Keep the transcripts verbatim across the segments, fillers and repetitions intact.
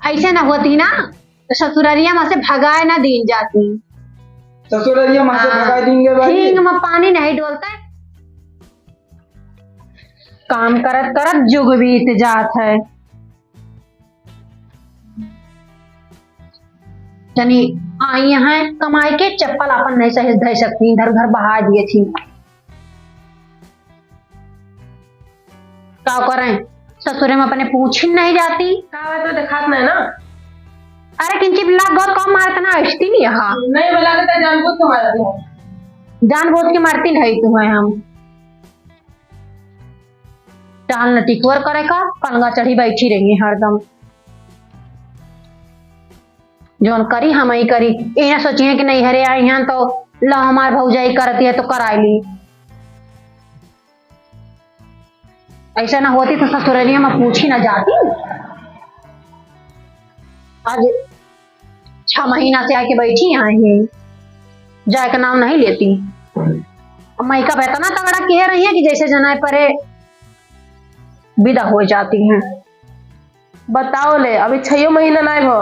ऐसे ना होती ना, तो ससुररिया मा से भगाए ना दीन जाती। ससुररिया मा से हाँ। भगाए दीन गए बानी। हींग मा पानी नहीं डोलता है। काम करत करत जुग बीत जात है। जनी आई हैं कमाई के, चप्पल अपन नहीं सही धर सकती, इधर उधर बहा दिए थी। का करें, ससुरे मा अपने पूछी नहीं जाती। का बात है, देखात नहीं ना? अरे किंची बिल्ला बहुत कम मारत ना, अइसती नहीं यहाँ। नहीं, बोला के तो जानबूझ के मारत है। जानबूझ के मारती नहीं तुम्हें हम। टाल न टिकवर करे का, पलंगा चढ़ी बैठी रही हरदम। जौन करी हम ही करी, ये ना सोचिए कि नैहरे आई हैं तो ला हमार भौजाई करती है तो कराई ली। ऐसा ना होती तो ससुररिया मा पूछी ना जाती। आज छह महीना से आके बैठी यहाँ ही, जाए का नाम नहीं लेती। अब मायका इतना तगड़ा किहे रही है कि जैसे जनाए परे विदा हो जाती हैं। बताओ ले, अभी छयो महीना नाय भो,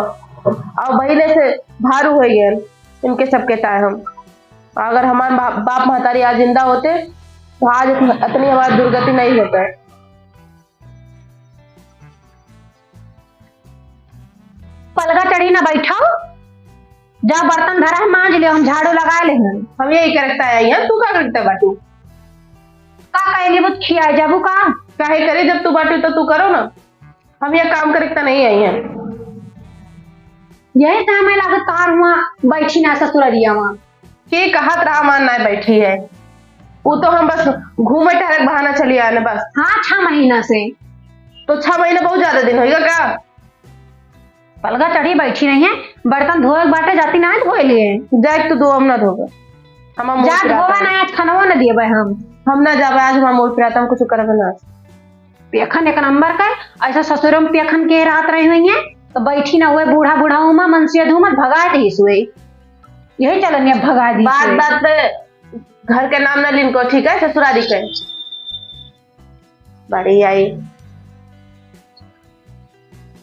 और बहिले से भारू हो गए इनके सबके ताय हम। अगर हमार बा-, बाप महतारी आज जिंदा होते, तो आज इतन-, इतनी हमार दुर्गति नहीं होता है। पलगा चढ़ी ना बैठो, जा बर्तन धरा है, मांज ले, हम झाड़ू लगा ले हैं। हम यही करता है यहाँ, तू का करता बाटू? का कहली बुत खिया जाबू का? काहे करे, जब तू बाटू तो तू करो ना। हम यह काम करे त नहीं आई हैं। यही तो हमें लागत तार हुआ बैठी ना ससुररिया मा। के कहत रहा मान ना बैठी है, वो तो हम बस घूमे टहरे के बहाना चली आए ना बस। हाँ, छह महीना से। तो छह महीना बहुत ज्यादा दिन होइगा का? पलगा चढ़ी बैठी रही है, बर्तन धोए के बाटे जाती ना धोए लिए। जाए तो दो, हम ना धोबे, हम जा धोबा ना, आज खानवा ना दिए हम। हम ना जाबे, आज हमार मूड पिरात, हम कुछ करबे ना। पेखन एक नंबर का, ऐसा ससुर में पेखन के रात रही हुई है, तो बैठी ना हुए, बूढ़ा बूढ़ा उमा मन से धूमत भगा दी हुए। यही चलन ये भगा दी बात हुए। बात पे घर के नाम ना लिनको, ठीक है, ससुरारी के। बड़ी आई।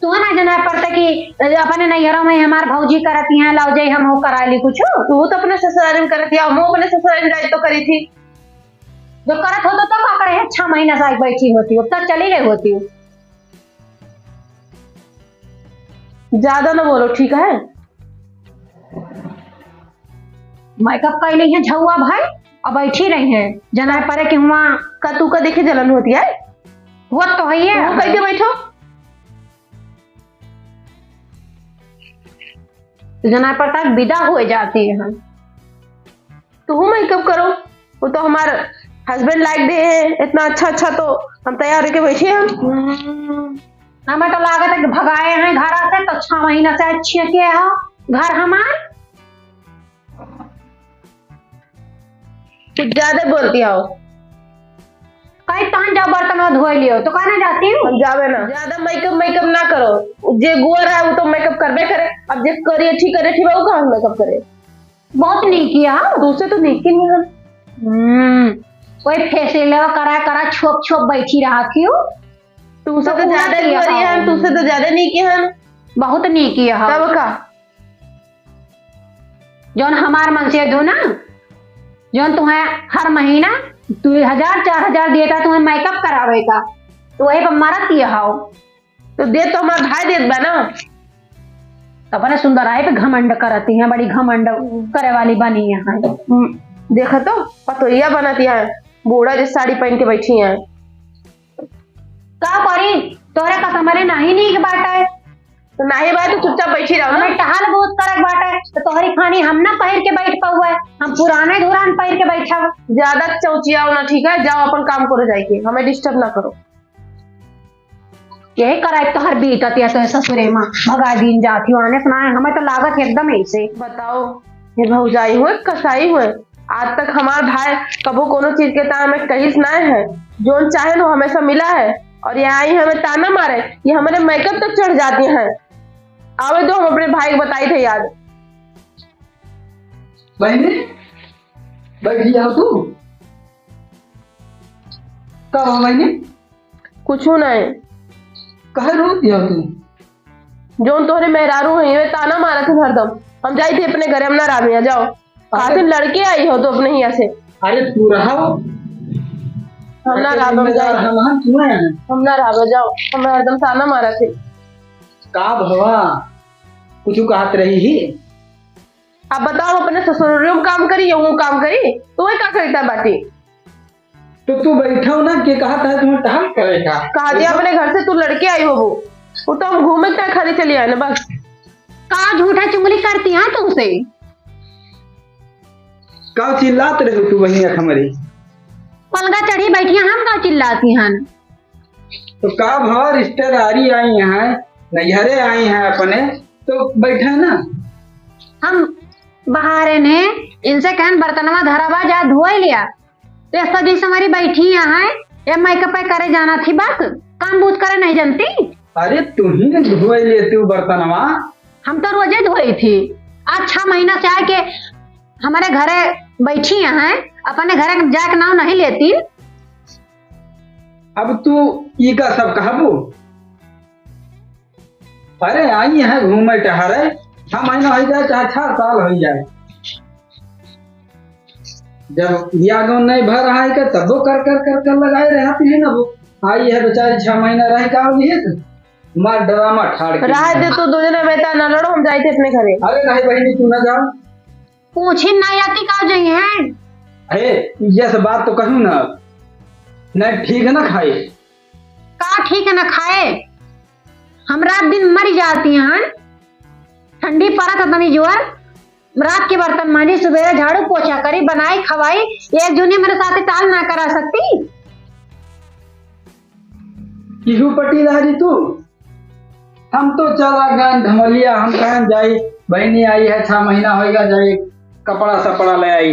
तू ना जना पड़ता कि अपने नैहरों में हमार भौजी करती हैं, लाओ जाई हम हो करा ली कुछ। तू तो अपने ससुरारी में करती है, हम अपने ससुरारी में जाए तो करी थी। जो करत होतो तो का करे है, छह महीना से आज बैठी होती, अब तक चली गई होती। ज्यादा ना बोलो, ठीक है? मेकअप कर ली है झौआ भाई, अब बैठी रही है, जना पड़े कि हुआ। का तू का देखे जलन होती है? वो तो है ही है। वो कह के बैठो। तो जना पड़ता है, विदा हुए जाती है। तू मेकअप करो, वो तो हमार हस्बैंड लाइक दे है इतना अच्छा अच्छा, तो हम तैयार होके बैठे हैं। हमें तो लागत है कि भगाए हैं घर से, तो छह महीना से अच्छे के हो घर हमार। कुछ ज्यादा बोलती हो। कहीं तहन जाओ बर्तन धोए लियो, तो कहना जाती हूँ। हम जावे ना, ज्यादा मेकअप मेकअप ना करो, जे गोर है वो तो मेकअप करबे करे, अब जे करिए ठीक करे ठीक, वो कहाँ मेकअप करे? बहुत नीक किया। तुमसे तो नीक ही नहीं है। हम्म, कोई फेशियल करा करा छोप छोप बैठी रहा क्यों? तुमसे तो तो पूरा ज्यादा किया गोरी है, है। तुमसे तो ज्यादा नीक है। बहुत नीक किया है। तब का? जौन हमार मन से दो ना, जौन तुम्हें हर महीना दो हजार, चार हजार देता तुम्हें मेकअप करावे का, तो वही पर मरत ये हाओ। तो दे तो हमार भाई देत बा ना। अपने सुंदर आए पे घमंड करती हैं, बड़ी घमंड करे वाली बनी है। हम्म, देखा तो पतोहिया बनती है, बूढ़ा जो साड़ी पहन के बैठी है। का करी, तोहरे कसमरे नाही नीक बाटे। तो नाही बा, तो चुपचाप बैठी रहो ना। हमें टहल बहुत करक बाटे, तो तोहरी खानी हम ना पहिर के बैठ पाउए, हम पुराने धुरान पहिर के बैठब। ज्यादा चौचियाओ ना, ठीक है? जाओ अपन काम करो जाके, हमें डिस्टर्ब ना करो। यही कराई तोहर बीतत या तो ससुरे माँ भगा दीन जाती हो, आने सुनाए, हमें तो लागत है एकदम ऐसे। बताओ, ये भौजाई हुए, कसाई हुए, आज तक हमार भाई कबो कोनो चीज के तान में कहिस ना है, जोन चाहे वो हमेशा मिला है, और ये आई हमें ताना मारे, ये हमारे मेकअप तक चढ़ जाती हैं। आवे दो, हम अपने भाई को बताई थे याद। बहनी, बैठी जाओ तू। का हुआ बहनी? कुछ नहीं। काहे रो दिया तू? जौन तोहरे मेहरारू हैं, वे ताना मारत हैं हरदम। हम जाइत ही अपने घरे, हम ना रहब हियाँ, जाओ। अरे। खातिर लड़के आई हो तो अपने हियाँ से। अरे तू रहो। हम ना अरे रहब, जिम्मेदार जाओ। हम, हम क्यों हैं? हम ना रहब, जाओ। हम हरदम ताना मारत हैं। का भवा? कुछ कहत रही ही? अब बताओ, अपने ससुरारियों में काम करी, यहूँ काम करी, तो वही का करता बाटी? तो तू बैठो ना, के कहत है तुम्हें टहल करेगा? कहा दिया अपने घर से तू लड़के आई हो वो। वो तो हम घूमे के खाली चली आए ना बस। का झूठा चुगली करती हैं तुमसे? का चिल्लात रहे तू वहीं अख हमारी? पलंगा चढ़ी बैठी हैं, हम का चिल्लाती हैं? तो का भवा रिश्तेदारी आई हैं, नैहरे आई हैं अपने, तो बैठे ना। हम बाहर ने इनसे कहन बर्तनवा धरावा जा धोए लिया। तो ऐसा जैसे हमारी बैठी यहाँ है, ये मेकअप करे जाना थी बस, काम बूझ करे नहीं जानती। अरे तू ही ने धोए लेती हूँ बर्तनवा। हम तो रोजे धोई थी। आज छह महीना से आके हमारे घरे बैठी यहाँ है, अपने घरे जाके नाव नहीं लेती। अब तू ई का सब कहबू? अरे आई है घूमे टहरे, छह महीना हो जाए चाहे छह साल हो जाए, जब बियाह गौन नहीं भर रहा है का तब वो कर कर कर कर लगाए रहती है ना। वो आई है बेचारी छह महीना रह का लिए तो मार ड्रामा ठाड़ के। रह दे तू, दो जने बेटा ना लड़ो, हम जाए थे अपने घरे। अरे नहीं बहनी तू ना जाओ। पूछी ना आती का जई हैं? अरे ये सब बात तो कहूँ ना, नहीं ठीक है ना खाए। का ठीक है ना खाए? हम रात दिन मर जाती हैं। ठंडी पड़त है तनी जोर, रात के बर्तन मांजी, सुबेरे झाड़ू पोछा करी, बनाई खवाई, एक जूनी मेरे साथ ताल ना करा सकती। केहू पटीदारी तू? हम तो चला गन धमलिया, हम कहन जाई, बहनी आई है, छह महीना होएगा, जाई कपड़ा सपड़ा ले आई।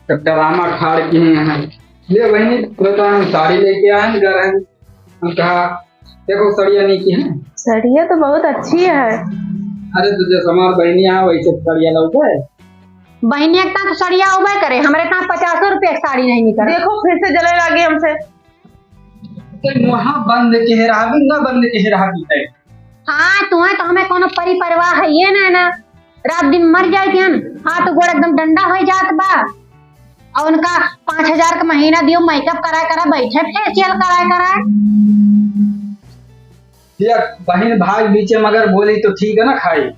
तो ड्रामा ठाड़ किहे हैं। ले बहनी, तो हम साड़ी लेके आए हैं, घर है। हम कहा, "देखो, सड़िया नहीं की है।" सड़िया तो बहुत अच्छी है। अरे, तो जैसे हमार बहनी है, वैसे सड़िया लौटे। बहनी एक तो सड़िया उबे करे, हमरे कहाँ पचासो रुपया की साड़ी नहीं निकले। देखो, फिर से जले लागे हमसे। ते मुहा बंद के रहा भी, ना बंद के रहा भी है। हाँ, तुम्हें तो हमें कोनो परी परवाह है ये ना, ना। रात दिन मर जाए के हम, हाथ गोड़ एकदम डंडा हो जात बा। और उनका पाँच हजार का महीना दियो, मेकअप करा करा बैठे, फेशियल करा करा। देख, बहन भाई बीच में अगर बोली तो ठीक है ना खाई।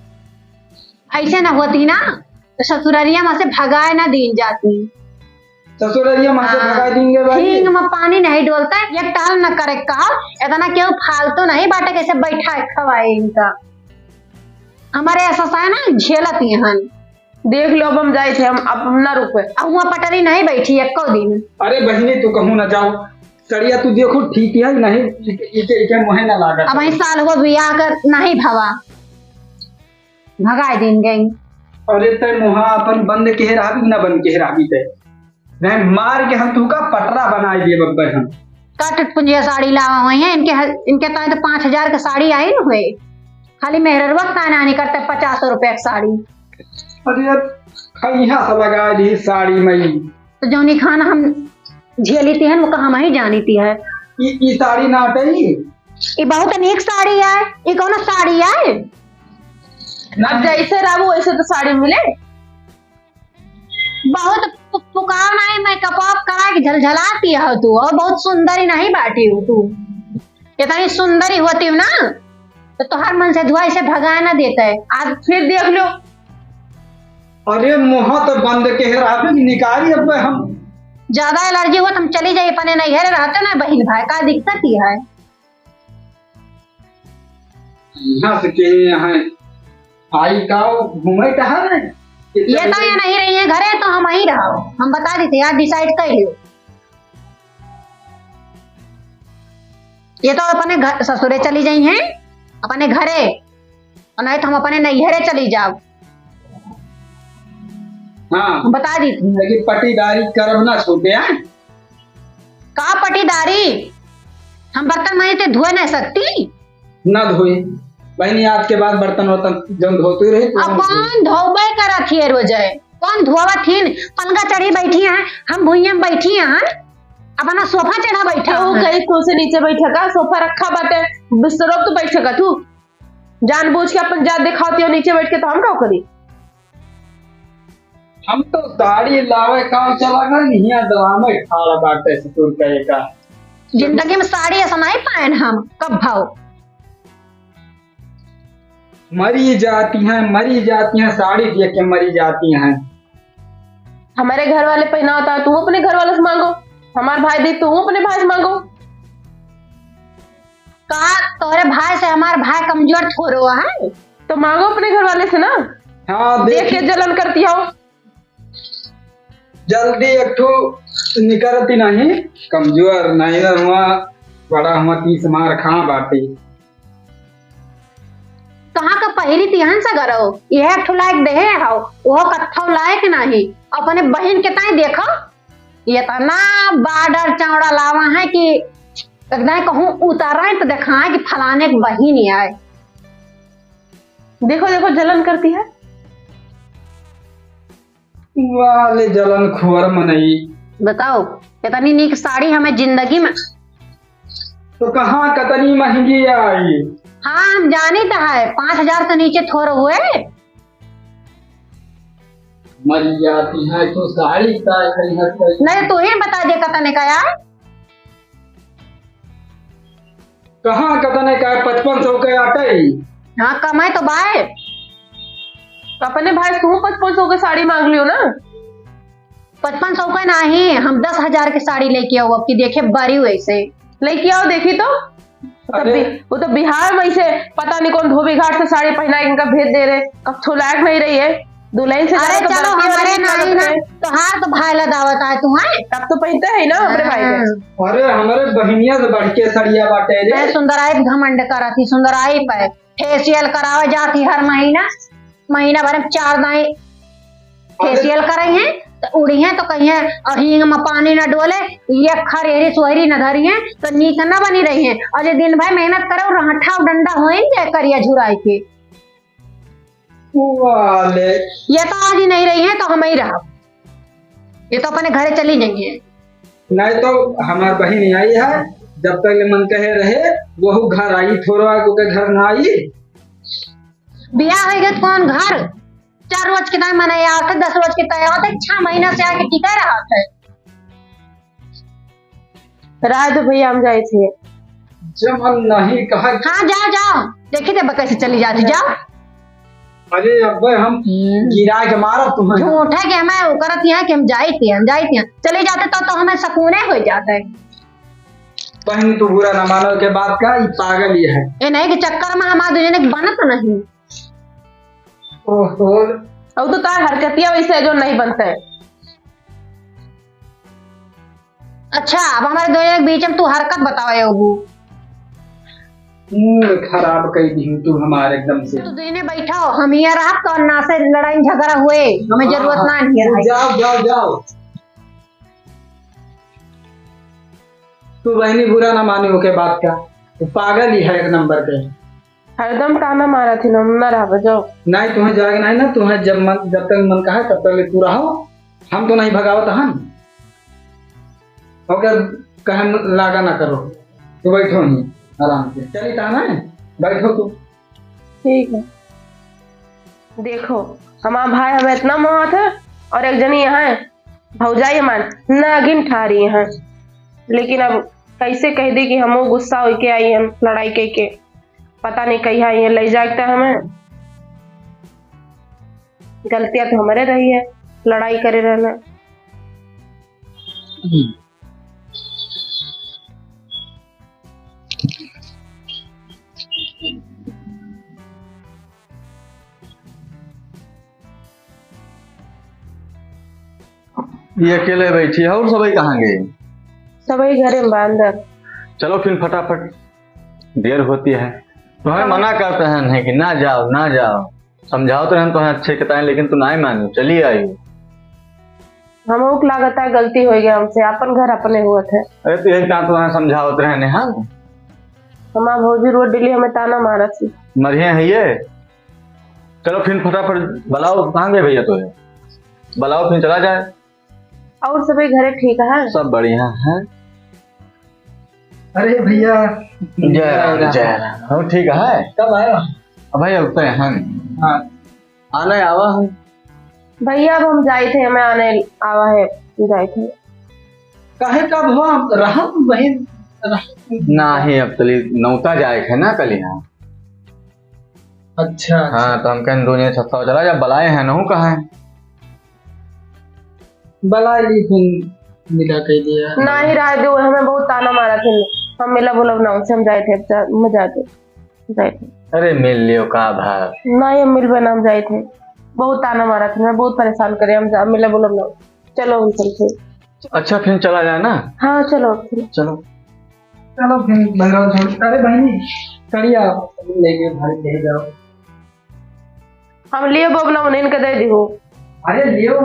ऐसे ना होती ना, तो ससुररिया में से भगाए ना दीन जाती। ससुररिया में से हाँ। भगाए दीन गए भाई। हींग में पानी नहीं डोलता, ये टाल न करे का, इतना क्यों फालतू नहीं बाटे, कैसे बैठा है खवाए इनका। हमारे ऐसा सा है ना, झेलत यहाँ। देख लो, अब हम जाए थे, हम अब हम ना रुकबे। अब वहाँ पटरी नहीं बैठी एको दिन। अरे बहिनी, तू कहूँ ना जाओ, सड़िया तू देखो ठीक है नहीं, इके, इके, इके मुहे ना लागत। अब वही साल हुआ बियाह कर नहीं भवा, भगाए दिन गई। अरे तै मुहा अपन बंद के रहबी ना बंद के रहबी तै, नहीं मार के हम तू का पटरा बनाए दिए बब्बर हम। का टुटपुंजिया साड़ी लावा हुई है इनके ह-, इनके ताए तो पाँच हजार का साड़ी आई न हुए, खाली मेहररुआ का ताना नहीं करते पचास रुपया की साड़ी। अरे यार, खैहा से लगा दी साड़ी में। तो जौनी खाना हम झेली थी हन, वो का हम ही जानी थी है। ई, ई साड़ी ना हटे ई। ई बहुत नीक साड़ी है। ई कौनो साड़ी है? ना। अब जैसे रहबू वैसे तो साड़ी मिले। बहुत पु-, पुकाव नहीं, मेकअप अप करा के झलझलाती है तू, और बहुत सुंदर ही नहीं बाटी हो तू। इतनी सुंदर ही होती हूँ ना, तो तोहर मन से धुआ इसे भगा ना देता है। आज फिर देख लो। अरे मुहा तो बंद के है, रात में निकाली अब हम। ज्यादा एलर्जी हो तो हम चली जाई अपने नैहरे रहते ना बहिन भाई, का दिक्कत ही है? यहाँ से के यहाँ आई का घूमे टहरे? ये तो ये नहीं रही है घरे, तो हम वहीं रहो, हम बता देते यार, डिसाइड कर लियो। ये तो अपने घर ससुरे चली जाई हैं, अपने घरे, और नहीं तो हम अपने नैहरे चली जाओ। हाँ। हम बता दी थी। लेकिन पटीदारी करब ना छूटे, हैं? का पटीदारी? हम बर्तन मांजे ते धोए नहीं सकती? ना धोए। बहनी, आज के बाद बर्तन वर्तन जब धोती रही तो अब हम कौन धोबे करत हिए रोजे? कौन धोवत हिन? पलंगा चढ़ी बैठी हैं, हम भुइयां में बैठी हैं। अपना सोफा चढ़ा बैठा केहू है। कहीं तू से नीचे बैठा का? सोफा रखा बाटे, बिस्तरो पे तू बैठ सकत हू। जानबूझ के अपन जात दिखावती हो नीचे बैठ के, तो हम का करी? हम तो साड़ी लावे काम चला गए, हियां ड्रामे ठाड़ा बाटे ससुर कहे का। जिंदगी में साड़ी ऐसा नहीं पाएन हम, कब भाव। मरी जाती हैं, मरी जाती हैं, साड़ी देख के मरी जाती हैं। हमारे घर वाले पहनावत है, तू अपने घर वाले से मांगो। हमार भाई दी, तू अपने भाई से मांगो। का तोरे भाई से हमार भाई कमजोर थोड़ो है? तो मांगो अपने घर वाले से ना। हाँ, देख के देखी। जलन करती हो। जल्दी एक ठो निकरती नहीं, कमजोर नहीं ना हुआ, बड़ा हुआ तीस मार खा बाटी। कहाँ का पहिरी तिहन से गरौ, यह एक ठो लायक देहे हौ, वो कत्थौ लायक नहीं। अपने बहिन के ताई देखो, इतना बॉर्डर चौड़ा लावा है कि एकदम कहूँ उतारा है तो दिखाए कि फलाने की बहिन आए। देखो, देखो, जलन करती है। वाले जलन खुअर मनई। बताओ, इतनी नीक साड़ी हमें जिंदगी में। तो कहाँ कतनी महंगी आई? हाँ, हम जानी तो है, पाँच हजार से नीचे थोर हुए। मर जाती है तो साड़ी का खरीद कर। नहीं, तू ही बता दे कतने का यार। कहाँ कतने का, पचपन सौ के आटे ही। हाँ, कमाए तो बाय। अपने भाई तू पचपन सौ के साड़ी मांग लियो ना। पचपन सौ का नहीं, हम दस हजार के साड़ी लेके आओ, अब की देखे बारी वैसे। लेके आओ, देखी तो। वो तो अरे। बि-, वो तो बिहार में से पता नहीं कौन धोबी घाट से साड़ी पहना के इनका भेज दे रहे, कब छो लायक नहीं रही है। दुल्हन से अरे ज्यादा तो चलो, बराती हमारे वाली नहीं ना, है। तोहार तो भाई ला दावत आए तू, हैं? तब तो पहनते हैं ना अपने भाई के। हाँ। अरे, हमारे बहिनिया से बढ़ के सड़िया बाटे रे। मैं सुंदराई पे घमंड करत ही, सुंदराई पे। फेशियल करावे जात ही हर महीना, महीना भर में चार दाई फेशियल करई हैं, तो उड़ी हैं तो कही हैं, और हींग में पानी न डोले, ये खरेरी सोहरी न धरी हैं, तो नीक न बनी रही हैं। और जो दिन भर मेहनत करे, वो रहठा और डंडा होएंगे करिया झुराई के। वाले। ये तो आज ही नहीं रही है, तो हम ही रहा। ये तो अपने घरे चली जाएंगे। नहीं तो हमार बहिन आई है, जब तक ले मन कहे रहे, वहू घर आई, थोड़ा को के घर ना आई। बियाह होई गए कौन घर? चार रोज के दाई मने आवत है, दस रोज के तय आवत है, छह महीना से आके टिका रहत है। राय दो भैया, हम जाए थे। जमन नहीं कहा। हाँ, जाओ, जाओ, देखी दे कैसे चली जाती, जाओ। अरे अब्बे, हम हम्म। गिरा के मारब तुम्हें। झूठा के हमें वो करत यहाँ कि हम जाइत हैं, हम जाइत हैं। चले जाते तो, तो हमें सुकूने हो जाते। बहन, तू बुरा ना मानो के बात का, ई पागल ही है। ए नहीं के चक्कर में हमारे दुनिया ने बनत नहीं। ओहो। अब तो तार हरकतिया वैसे जो नहीं बनते। अच्छा, अब हमारे दोनों के बीच में तू हरकत बताओ एगो। मूड खराब कर दी तू हमारे एकदम से। तू दोनों बैठो, हम यहाँ रहब तो ना से लड़ाई झगड़ा हुए, हमें हाँ, जरूरत हाँ। ना है। जाओ, जाओ, जाओ। तू बहनी बुरा ना मानी ओके बात का, वो पागल ही है एक नंबर के। हरदम ताना मारा थी ना, हम ना रहब, जाओ। नहीं, तुम्हें जाग नहीं ना, तुम्हें जब मन, जब तक मन कहा तब तक तू रहो। हम तो नहीं भगावत हन। ओके, कहन लागा ना करो, तू बैठो ही आराम से। चली ता ना, बैठो तू। ठीक है। देखो, हमार भाई हमें इतना मोहत है, और एक जनी यहाँ है, भौजाई हमार नागिन ठारी है, लेकिन अब कैसे कह दी कि हमहू गुस्सा होके आई हम लड़ाई कह के, पता नहीं कहिया आई है ले जाए हमें। गलतियाँ तो हमारे रही है, लड़ाई करे रहना। ये अकेले बैठी है और सबई कहाँ गए? सबई घरे में बा अंदर। चलो फिर फटाफट, देर होती है। तुम्हें हाँ। मना करते हैं नहीं कि ना जाओ, ना जाओ। समझावत रहन तोहे अच्छे के ताई, लेकिन तू नाहीं मानी, चली आई। हमहू के लागत है गलती हो गया हमसे, अपन घर अपने हुआ थे। अरे तो यही काम तोहे समझावत रहने, हाँ? हमार भौजी रोज डेली हमें ताना मारत थी। मरिये है ये। चलो फिर फटाफट बुलाओ, कहाँ गए भैया तोहे? बुलाओ फिर चला जाए। और सभी घरे ठीक है? सब बढ़िया है। अरे भैया। जय राम, जय राम। हम ठीक है। कब आया? अब भाई, अब तो यहाँ। हाँ। आने आवा हम। भैया, अब हम जाइत है, हमें आने आवा है, जाइत है। काहे, कब हो? हम रहा वहीं रहा। नाही, अब तली नौता जाए है ना कल यहाँ। अच्छा, अच्छा। हाँ, तो हम कहन दुनिया छत्ता चला जा, बलाए हैं नहु कहाँ है? बलाए ली फिर मिला कह दिया। नाही रहा दो, हमें बहुत ताना मारा थे, हम मिला बोलब ना उनसे, हम जाइत है, अब जा, मैं जाइत है, जाइत है। अरे मिल लियो का भा? नाही, हम मिलबे ना, हम जाइत है, बहुत ताना मारा थे, मैं बहुत परेशान करे, हम जा, मिला बोलब ना, चलो हम चलते। अच्छा, फिर चला जाए ना? हाँ, चलो फिर। चलो। चलो फिर भैरव झोल। अरे बहनी, कड़िया लेके भाई ले जाओ। हम लिए बबला उन्हें के दे दिहो। अरे लियो,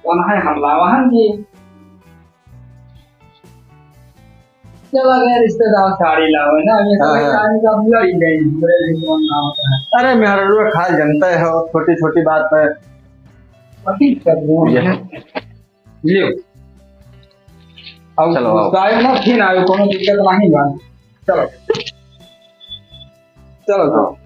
कौन है हमला वहां जी? चला गया रिश्तेदार साड़ी लावे ना, ये सब हाँ, हाँ। टाइम का पूरा ही गई, मेरे लिए कौन ना होता है। अरे मेहररुआ खाल जनता है, छोटी छोटी बात पे। अभी कर वो ये। लियो। अब चलो, आओ। गुस्साए ना, फिर आयो, कोनो दिक्कत नहीं बा। चलो। चलो, चलो।